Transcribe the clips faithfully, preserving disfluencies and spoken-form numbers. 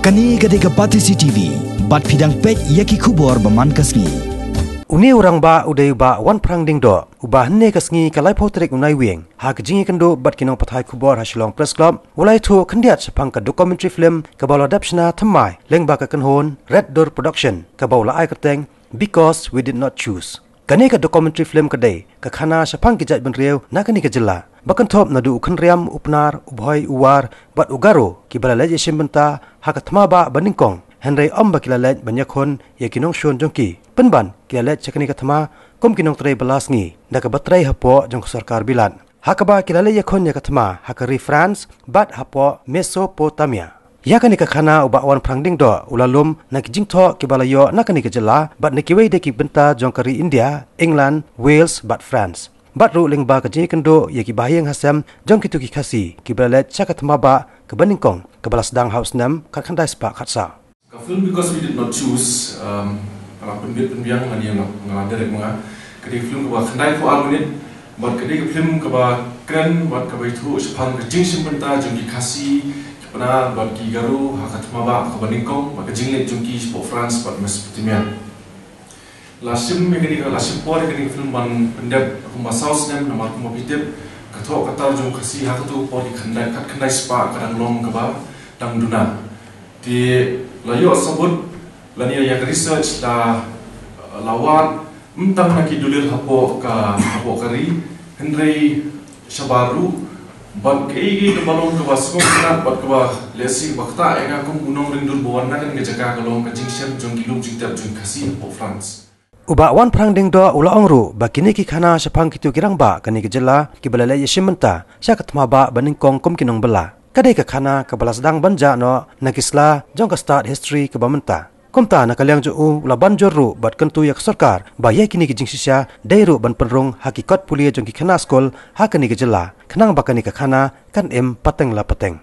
Kane ka dei ka Batesi T V, bad phi dang peit ïa ki khubor ba man ka sngi. Une u rangbah u dei u Bah Wanphrang Diengdoh, uba hynne ka sngi ka laiphew tarik u Naiwieng, ha ka jingïakynduh bad ki nongpathai khubor ha Shillong Press Club, u la ïathuh khyndiat shaphang ka documentary film kaba u la dep shna thymmai lyngba ka kynhun Red Door Production, kaba u la ai kyrteng Because We Did Not Choose. Kane ka documentary film ka dei ka khana shaphang ki jaitbynriew na kane ka jylla, ba kynthup naduh u Khynriam, u Pnar, u Bhoi, u War bad u Garo, kiba la leit ïashim bynta ha ka thma bah ba nyngkong, hynrei ym ba ki la leit ban ïakhun ïa ki nongshun jong ki. Pynban ki la leit sha kane ka thma kum ki nongtrei ba la sngi, da kaba trei hapoh jong ka sorkar Bilat, ha kaba ki la leit ïakhun ïa ka thma ha ka ri France bad hapoh Mesopotamia. Ïa kane ka khana u Bah Wanphrang Diengdoh u la lum na ki jingthoh kiba la ïoh na kane ka jylla bad na kiwei de ki bynta jong ka ri India, England, Wales bad France. Bad ruh lyngba ka jingïakynduh ïa ki bahaïing hasem jong kito ki Khasi kiba la leit sha ka thma bah kaba nyngkong, kaba la sdang ha u snem khatkhyndai spah khatsaw. Ka film Because We Did Not Choose, um, nga la pynbit pynbiang, nga dei, nga la direct ma nga. Ka dei ka film kaba khyndaiphew ar minit, bad ka dei ka film kaba kren bad kaba ïathuh shaphang ka jingshim bynta jong ki Khasi, ki Pnar bad ki Garo ha ka thma bah kaba nyngkong, bad ka jingleit jong ki shapoh France bad Mesopotamia. La shim ïa kane ka, la shim por ïa kane ka film ban pyndep kumba saw snem, namar kumba phi tip, ka thoh ka tar jong u Khasi ha kato ka por ki khyndai, khatkhyndai spah ka dang long kaba dang duna. Te la ïoh sabut lane ïa ka research la, la wad ym tang na ki dulih hapoh ka, hapoh ka ri, hynrei shabar ruh, bad kaei kaei kaba long kaba sngewtynnat bad kaba lehse ba ktah ïa nga kum u nongring dur ba wan na kane ka jaka ka long ka jingshem jong ki lum jingtep jong ki Khasi hapoh France. U Bah Wanphrang Diengdoh u la ong ruh ba kine ki khana shaphang kito ki rangbah kane ka jylla kiba la leit ïashim bynta sha ka thma bah ba nyngkong kum ki nongbylla, ka dei ka khana kaba la sdang ban jah noh na ki sla jong ka stad history kaba mynta. Kumta na ka liang jong u, u la ban jur ruh bad kyntu ïa ka sorkar ba ïa kine ki jingshisha dei ruh ban pynrung ha ki kot pule jong ki khynnah skul ha kane ka jylla, khnang ba kane ka khana kan im pateng la pateng.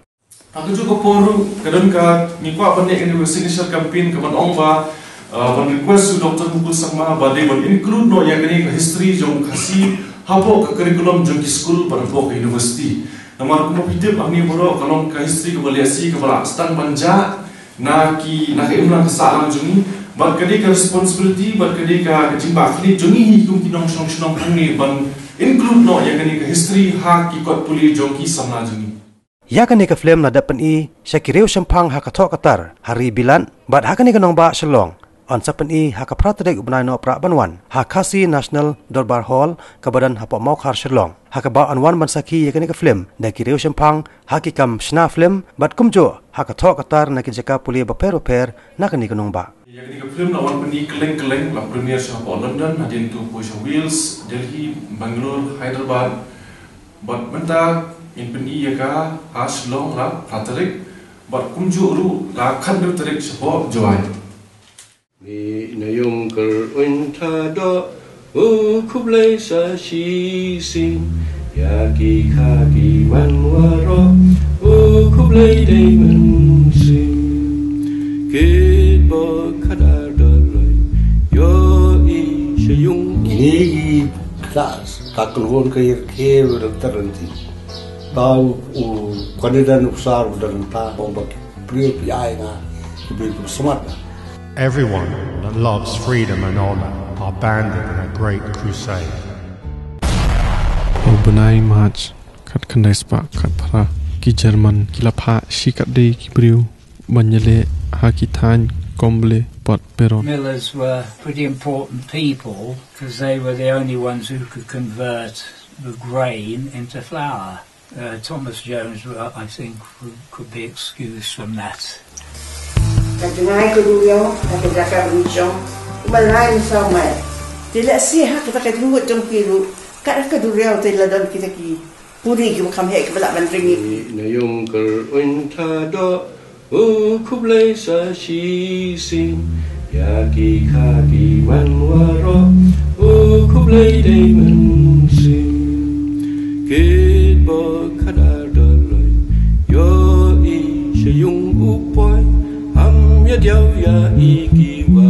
Ha kajuh ka por ruh ka don ka, ngi kwah ban leh kane ka signature campaign kaban ong ba, uh, ban request u Doctor Mukul Sangma ba dei ban include noh ïa kane ka history jong Khasi hapoh ka curriculum jong ki skul bad hapoh ka university. Namar kumba phi tip, hangne baroh ka long ka history kaba lehse kaba la sdang ban jah na ki, na ka imlang ka sahlang jong ngi, bad ka dei ka responsibility bad ka dei ka, ka jingbakla jong ngi hi kum ki nongshong shnong hangne ban include noh ïa kane ka history ha ki kot pule jong ki samla jong ngi. Ïa kane ka film la dep pyni sha ki riew shemphang ha ka thoh ka tar ha ri Bilat, bad ha kane ka nongbah Shillong yn sa pyni ha ka phra tarik u bnai Nohprah ban wan ha Khasi National Dorbar Hall kaba don hapoh Mawkhar Shillong, ha kaba yn wan ban sakhi ïa kane ka film da ki riew shemphang ha ki kam shna film bad kumjuh ha ka thoh ka tar na ki jaka pule bapher bapher na kane ka nongbah. Ïa kane ka film la wan pyni kylleng kylleng, la premiere sha hapoh London, hadien to poi sha Wales, Delhi, Bangalore, Hyderabad, bad mynta ngin pyni ïa ka ha Shillong la phra tarik, bad kumjuh ruh la khathynriew tarik shapoh Jowai. Ni na yung ker un tha do, u khublei sa shisien, ïa ki kha ki man waroh, u khublei dei mynsiem. Kit bok khadar da loi, ïohi sha yung. Kine ki kla, ka kynhun ka ïa ki rynter rynti. Ta u, u, kane dan u sar u dan ta, bom bak. Briew phi ai nga, ki briew phi smat na. Everyone that loves freedom and honor are banded in a great crusade. Ha u bnai March, khatkhyndai spah khatphra, ki German ki la phah shikatdei ki briew ban ïaleh ha ki thaiñ Comble bad Peronne. Millers were pretty important people 'cause they were the only ones who could convert the grain into flour. Uh, Thomas Jones, uh, I think, w-, could be excused from that. Ka jngai ka duriaw, ka jaka bynshong, u malai u saw mai. Te lehse ha kata ka jingmut jong ki ruh, ka, ka duriaw te la don kita ki puri kiba kham heh kiba lah ban ring ïa. Na yung ker un tha do, u khublei sa shisien, ïa ki kha ki man waroh, u khublei dei mynsiem. Kit bok khadar da loi, ïohi sha yung u poi, ham ïa diaw ïa i ki wa